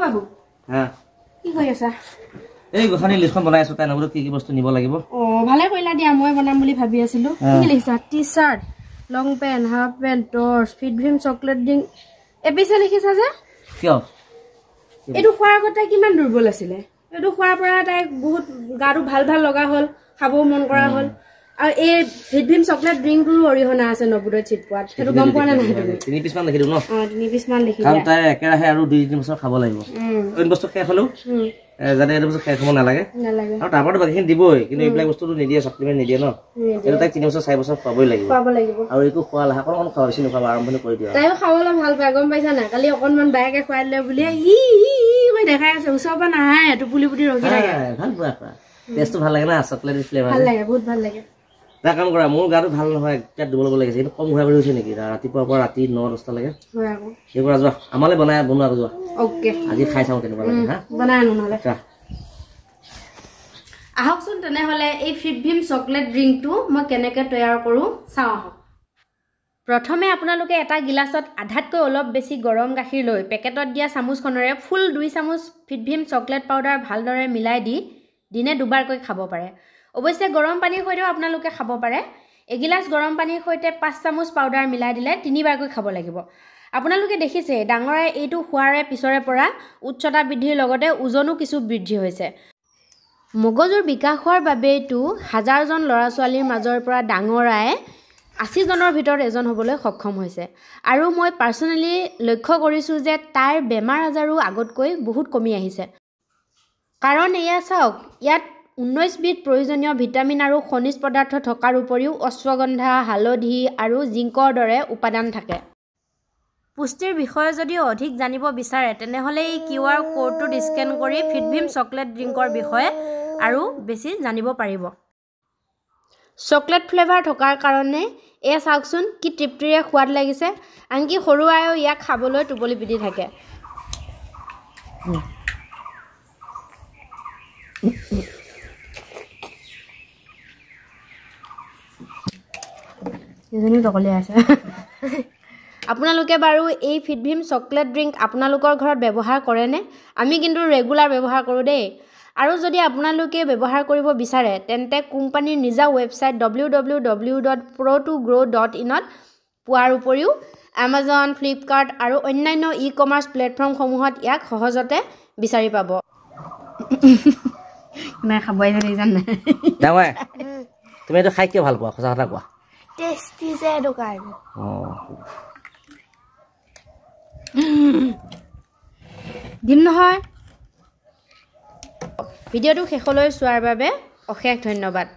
বাবু, কি কৰি আছা? এই গোসানী লিষ্টখন বনাই আছো, তাই নগৰত কি কি বস্তু নিব লাগিব। অ, ভালে কৰিলা দিয়া, মই বনাম বুলি ভাবি আছিলো। কি লিখিছা? T shirt, long pant, half pant, torch, fit Bhim chocolate drink এপিছে লিখিছা যে কিয়? এইটো খোৱাৰ আগত তাই কিমান দুৰ্বল আছিলে, এইটো খোৱাৰ পৰা তাই বহুত গাটো ভাল ভাল লগা হ'ল, খাবও মন কৰা হ'ল। আৰু এই ফিট ভীম চকলেট ড্ৰিংকটোৰো অৰিহণা আছে নৱোদয়ত চিট পোৱাত, সেইটো গম পোৱা নাই নহয় তুমি? 3 পিচ মান লিখি দিওঁ ন? অ, 3 পিচ মান লিখি দিয়া। কাৰণ তাই একেৰাহে আৰু 2-3 বছৰ খাব লাগিব। অইন বস্তু শেষ হ'লেও যাতে এইটো বস্তু শেষ হ'ব নালাগে। আৰু তাৰ পৰাতো বাকীখিনি দিবই, কিন্তু এইবিলাক বস্তুটো নিদিয়ে, ছাপ্লিমেণ্ট নিদিয়ে ন। এইটো তাইক 3 বছৰ 4 বছৰ খুৱাবই লাগিব। আৰু একো খোৱা লাহে অকণ অকণ খোৱা, বেছি নোখোৱাবা, আৰম্ভণি কৰি দিয়া। তাইও খাবলৈ ভাল পায়, গম পাইছা নাই? কালি অকণমান বায়েকে খুৱাই দিলে বুলিয়ে ই ই কৰি দেখাই আছে, ওচৰৰ পৰা নাহে, টোপুলি পুতি ৰখি থাকে। ভাল পোৱা খোৱা, টেষ্টটো ভাল লাগে না, চকলেট ফ্লেভাৰ ভাল লাগে, বহুত ভাল লাগে। এটা কাম কৰা, মোৰ গাটো ভাল নহয়, পেট দুৰ্বল হ'ব লাগিছে, কিন্তু কম ঘূৰাই হৈছে নেকি? ৰাতিপুৱাৰ পৰা ৰাতি 9-10টালৈকে। এই কৰা যোৱা, আমালৈ বনাই বনোৱা যোৱা। আজি খাই চাওঁ কেনেকুৱা লাগে। হা, বনাই আনো নহ'লে। আহকচোন তেনেহ'লে এই ফিট ভীম চকলেট ড্ৰিংকটো মই কেনেকৈ তৈয়াৰ কৰোঁ চাওঁ আহক। প্ৰথমে আপোনালোকে এটা গিলাচত আধাতকৈ অলপ বেছি গৰম গাখীৰ লৈ পেকেটত দিয়া চামুচখনেৰে ফুল 2 চামুচ ফিট ভীম চকলেট পাউডাৰ ভালদৰে মিলাই দি দিনে দুবাৰকৈ খাব পাৰে। অৱশ্যে গৰম পানীৰ সৈতেও আপোনালোকে খাব পাৰে। এগিলাচ গৰম পানীৰ সৈতে 5 চামুচ পাউডাৰ মিলাই দিলে 3বাৰকৈ খাব লাগিব। আপোনালোকে দেখিছে ডাঙৰাই এইটো খোৱাৰে পিছৰে পৰা উচ্চতা বৃদ্ধিৰ লগতে ওজনো কিছু বৃদ্ধি হৈছে। মগজুৰ বিকাশ হোৱাৰ বাবেইতো হাজাৰজন ল'ৰা ছোৱালীৰ মাজৰ পৰা ডাঙৰাই 80জনৰ ভিতৰত এজন হ'বলৈ সক্ষম হৈছে। আৰু মই পাৰ্চনেলি লক্ষ্য কৰিছোঁ যে তাইৰ বেমাৰ আজাৰো আগতকৈ বহুত কমি আহিছে। কাৰণ এয়া চাওক, ইয়াত 19বিধ প্ৰয়োজনীয় ভিটামিন আৰু খনিজ পদাৰ্থ থকাৰ উপৰিও অশ্বগন্ধা, হালধি আৰু জিংকৰ দৰে উপাদান থাকে। পুষ্টিৰ বিষয়ে যদি অধিক জানিব বিচাৰে তেনেহ'লে এই QR ক'ডটোত স্কেন কৰি ফিট ভীম চকলেট ড্ৰিংকৰ বিষয়ে আৰু বেছি জানিব পাৰিব। চকলেট ফ্লেভাৰ থকাৰ কাৰণে এয়া চাওকচোন কি তৃপ্তিৰে সোৱাদ লাগিছে। আনকি সৰু আইও ইয়াক খাবলৈ টোপলি পিটি থাকে। আছে। আপোনালোকে বাৰু এই ফিট ভীম চকলেট ড্ৰিংক আপোনালোকৰ ঘৰত ব্যৱহাৰ কৰেনে? আমি কিন্তু ৰেগুলাৰ ব্যৱহাৰ কৰোঁ দেই। আৰু যদি আপোনালোকে ব্যৱহাৰ কৰিব বিচাৰে তেন্তে কোম্পানীৰ নিজা ৱেবছাইট www.pro2grow.in পোৱাৰ উপৰিও এমাজন, ফ্লিপকাৰ্ট আৰু অন্যান্য ই কমাৰ্চ প্লেটফৰ্মসমূহত ইয়াক সহজতে বিচাৰি পাব। নাই খাব নাই। তুমি এইটো খাই কিয় ভাল পোৱা? সঁচা কথা কোৱা। টেষ্টি যে সেইটো কাৰণে। দিম নহয়। ভিডিঅ'টো শেষলৈ চোৱাৰ বাবে অশেষ ধন্যবাদ।